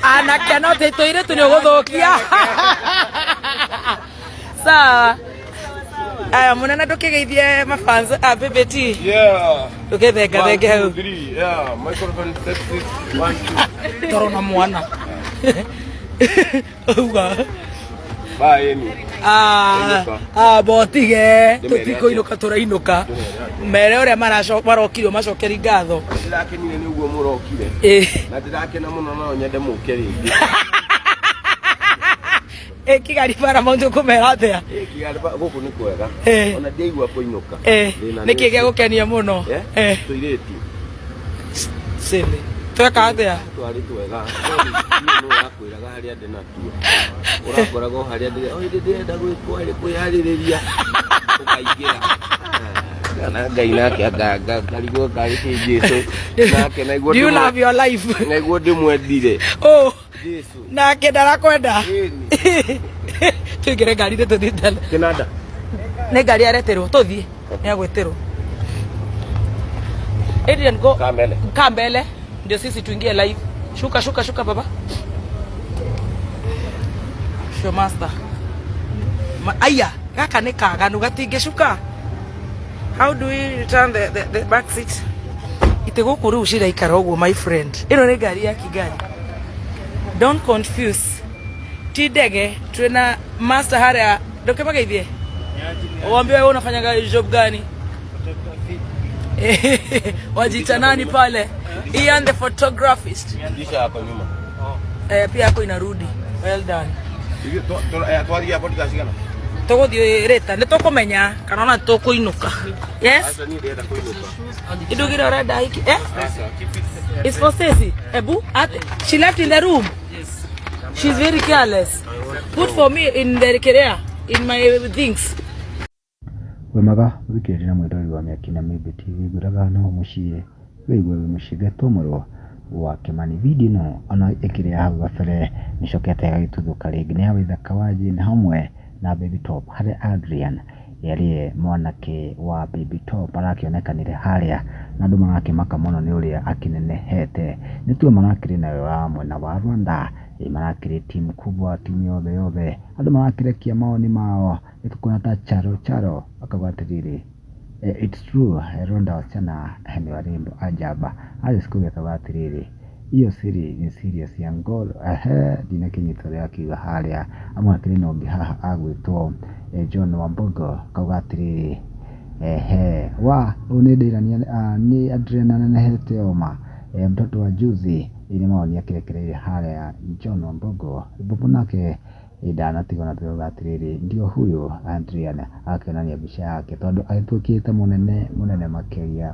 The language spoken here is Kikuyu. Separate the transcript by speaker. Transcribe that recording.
Speaker 1: Anake no ti tũirĩtu nĩ ũgũthũkia. Sawa. Aya mũnene ndũkĩgeithie mafans a Baby T.
Speaker 2: Yeah.
Speaker 1: Ndũkĩthengathenge
Speaker 2: One,
Speaker 1: hau.
Speaker 2: two, three. Yeah. Microphone set six. One, two.
Speaker 1: Toro na mwana. Uga.
Speaker 2: Bye, Amy.
Speaker 1: Ah, ah, botige tũtikũinũka tũrainũka mere ũrĩa marokirio macokeri ngatho.
Speaker 2: Ndĩrakenire nĩ ũguo mũrokire.
Speaker 1: Ĩ.
Speaker 2: Na ndĩrakena mũno no nyende mũke rĩngĩ.
Speaker 1: Ĩ Kigali Paramount ũkũmera atĩa?
Speaker 2: Ĩ, Kigali gũkũ nĩ kwega.
Speaker 1: Eh.
Speaker 2: Ona ndiaigua kũinũka.
Speaker 1: Eh,
Speaker 2: Thĩna
Speaker 1: nĩkĩ
Speaker 2: nĩ
Speaker 1: gĩagũkenia mũno?
Speaker 2: Eh?
Speaker 1: Eh.
Speaker 2: Tũirĩtu.
Speaker 1: Silly. Tweka atĩa?
Speaker 2: Twarĩ twega. Niĩ nĩ ũrakwĩraga harĩa ndĩ natuo. Ũrakoraga o harĩa ndĩ. O hĩndĩ ndĩrenda kwĩharĩrĩria. Ũkaingĩra. Na Ngai nake ngarigwo ngarĩ kĩ Jesu. Nake naiguo
Speaker 1: Do you love your life?
Speaker 2: Naiguo ndĩmwendire.
Speaker 1: Oh,
Speaker 2: Jesu.
Speaker 1: nake ndarakwenda.
Speaker 2: Ĩni.
Speaker 1: Tũingĩre ngari-inĩ tũthiĩ tene.
Speaker 2: Kĩnanda.
Speaker 1: Nĩ ngari areterwo tũthiĩ. Nĩ agwĩtĩrwo. Adrian go.
Speaker 2: Kaa mbele.
Speaker 1: Kaa mbele ndio sisi tuingie live. Shuka shuka shuka baba. Show master. Aya, gaka nĩ kaganu gatingĩcuka. How do we return the back seat? Ite gũkũ rĩu ciraikara ũguo my friend. Ĩno nĩ ngari ya Kigali. Don't confuse. Ti ndege twĩna master harĩa ndũkĩmageithie. Uambie wewe unafanyaga job gani? Wajiita nani pale? Ian the photographist.
Speaker 2: Rudisha hapo nyuma.
Speaker 1: Eh, pia yako inarudi. Well done.
Speaker 2: Twathiĩ hapo ndikacigana.
Speaker 1: Tũgũthiĩ rĩta nĩ tũkũmenya kana ona tũkũinũka. Yes.
Speaker 2: Aca niĩ ndĩrenda kũinũka.
Speaker 1: Indugire ũrenda hiki. Eh?
Speaker 2: Aca, keep it.
Speaker 1: It's for Stacy. Ebu, at, she left in the room.
Speaker 3: Yes.
Speaker 1: She's very careless. Put for me in the kerea, in my things.
Speaker 4: Wĩ mwega mũthikĩrĩria na mwĩroreri wa Mĩaki na Mĩmbi TV, ngwĩraga no mũciĩ wĩigue wĩ mũciĩ ngetwo mũrũ wa Kĩmani. Video ĩno ona ĩkĩrĩ ya hau gabere nĩcokete ĩgagĩtuthũka rĩngĩ, nĩ ya Waithaka wa Jane hamwe na Baby Top, harĩa Adrian arĩwe mwanake wa Baby Top arakĩonekanire harĩa na andũ marakĩmaka mũno nĩ ũrĩa akĩnenehete. Nĩ tuo marakĩrĩ nawe wa mwena wa Rwanda, marakĩrĩ timu kubwa, timu yothe yothe, andũ marakĩrekia mawoni mao nĩ tũkuona ta Charo Charo akauga atĩrĩrĩ, it's true Rwanda wasichana ni warembo ajaba. Alice Kuria akauga atĩrĩrĩ, hiyo siri ni serious ya ngoro. Ehe, ndinakĩnyita ũrĩa akiuga harĩa. Amwe akĩrĩ na ũngĩ haha agwĩtwo John Wambogo akauga atĩrĩrĩ, ehe, wa ũyũ nĩ ndĩrania nĩ Adrian anenehete oma, mtoto wa juzi. Ĩ nĩ mawoni akĩrekereirie harĩa John Wambogo. Mbombo nake ndanatigwo na tũrauga atĩrĩrĩ, ndio huyu Adrian akĩonania mbica yake tondũ agĩtuĩkĩte mũnene mũnene makĩria.